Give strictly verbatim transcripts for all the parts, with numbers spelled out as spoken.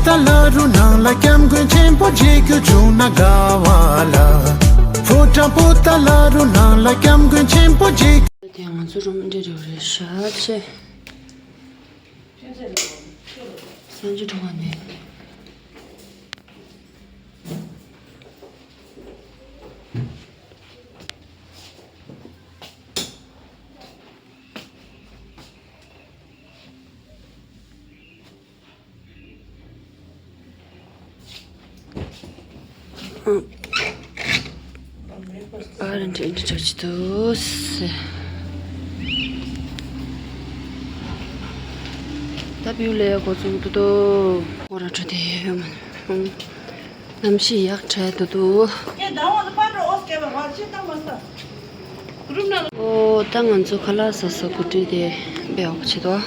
ཏཱ་ལ་རུ་ནང་ལ་སྐྱབས་མགོན་ཆེན་པོ་མཇལ་རྒྱུ་བྱུང་ན་དགའ་བ་ལ། ཕོ་བྲང་པོ་ཏཱ་ལ་རུ་ནང་ལ་སྐྱབས་མགོན་ཆེན་པོ་མཇལ། དེ་ང་ཚོ་རུམ་འདི་རུ་རེད་ཤག་ཆེ། སང་ཅི་གྲོང་བ་ནས། ཨ་ར་འདྲེ་འདྲེ་ཆགས་ཀྱི་འདུག་ཟེར། ད་བིའུ་ལས་འགོ་བཙུགས་འདུག་དོ། འོ་ར་འགྲོ་དེ་ཡོད་མ། གནམ་གཤིས་ཡག་དྲགས་འདུག་དོ། ཨོ་ད་ང་ཚོ་ཁ་ལག་ཟ་ས་གོ་སྒྲིག་དེ་འབད་འོག་བྱེད་དོ།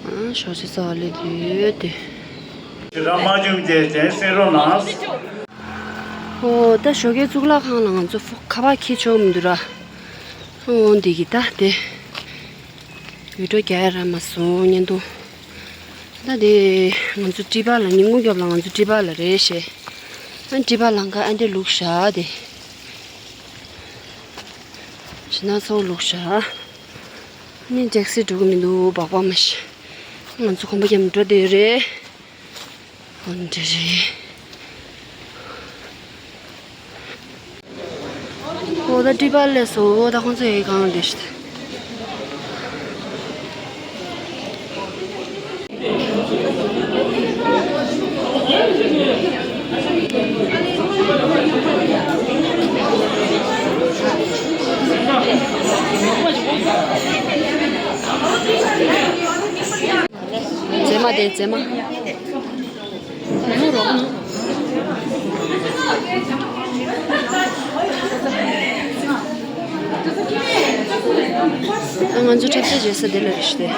ཨ་ཞོགས་ཇ་ཟ་བ་སླེབས་ཡོད་དེ། ཇི་ལྟར་མ་བྱུང་རྒྱལ་ཅན་གསན་རོགས་གནང་། ཨོ་ད་ཞོགས་ཀའི་གཙུག་ལག་ཁང་ལ་ང་ཚོ་ཁ་པར་འཁྱེར་ཆོག་མི་འདུག་ར། ཨོ་འདི་གི་ད་དེ། ཡུལ་གྲུ་རྒྱག་ཡ་རག་མ་སོང་བརྙན་ཐུང་། ད་དེ་ང་ཚོ་ཊི་པ་ལ་ཉིན་གུང་སྐབས་ལ་ང་ཚོ་ཊི་པ་ལ་རེད་ཞེས། ཨ་ཊི་པ་ལང་ཀ་ཨ་འདྲ་ལུག་ཤ་དེ། ཕྱི་ནང་ཚོ་ལུག་ཤ། ནི་ཊེག་སི་འགྲོ་གི་མི་འདུག་སྦག་སྦག་མ་ཤི། ང་ཚོ་གོམ་པ་རྒྱབ་འགྲོ་བསྡད་རེད། འོ་འདྲ་རེད། འོ་ད་ཊི་པ་ལས་སོ་འོ་ད་ཁོང་ཚོ་ཡི་གང་འདྲ་ཞིག་མཛེས་མ་དེ་མཛེས་མ། ང་ཚོ་འཁྲབ་ཆ་བྱེད་ས་དེ་ལ་རེད་ཤི་དེ།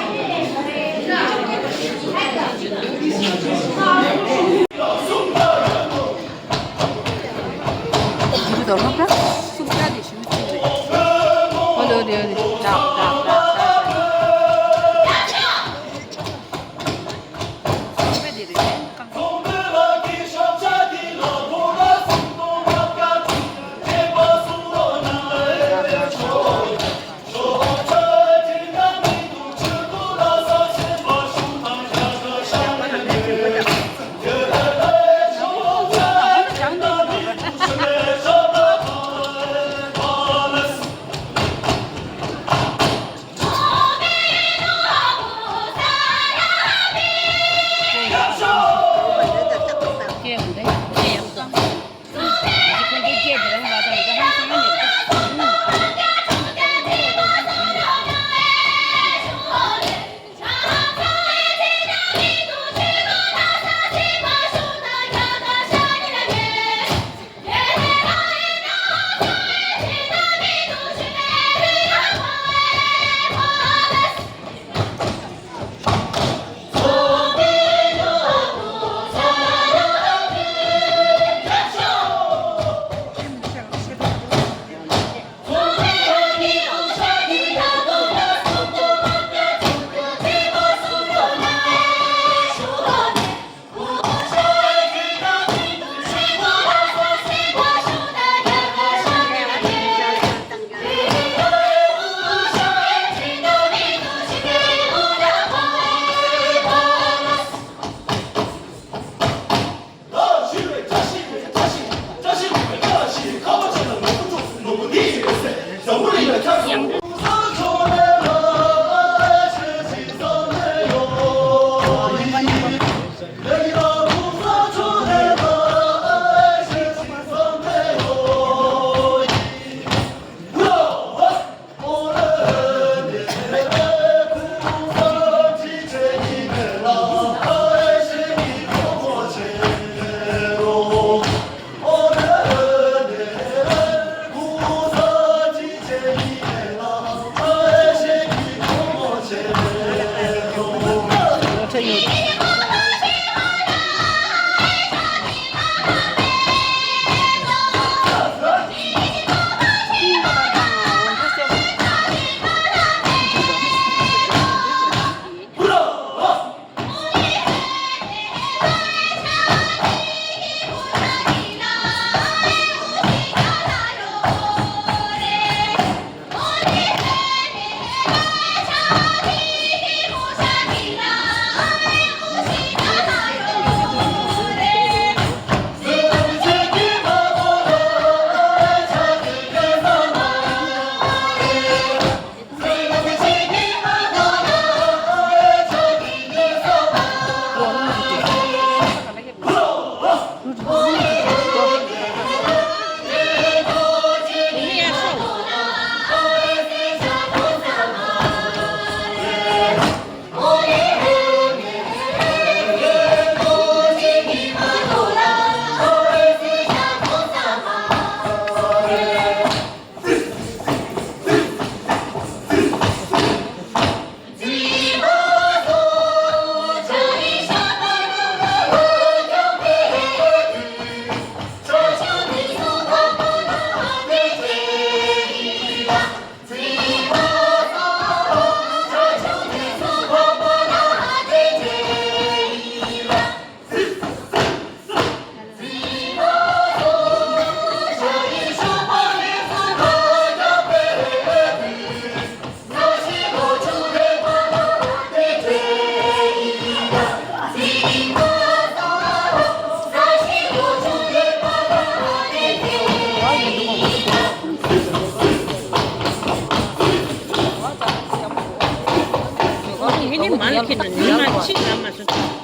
ཨེ་ནི་མ་ལ་ཁྱེད་ནི་མ་གཅིག་ལ་མ་སོང་།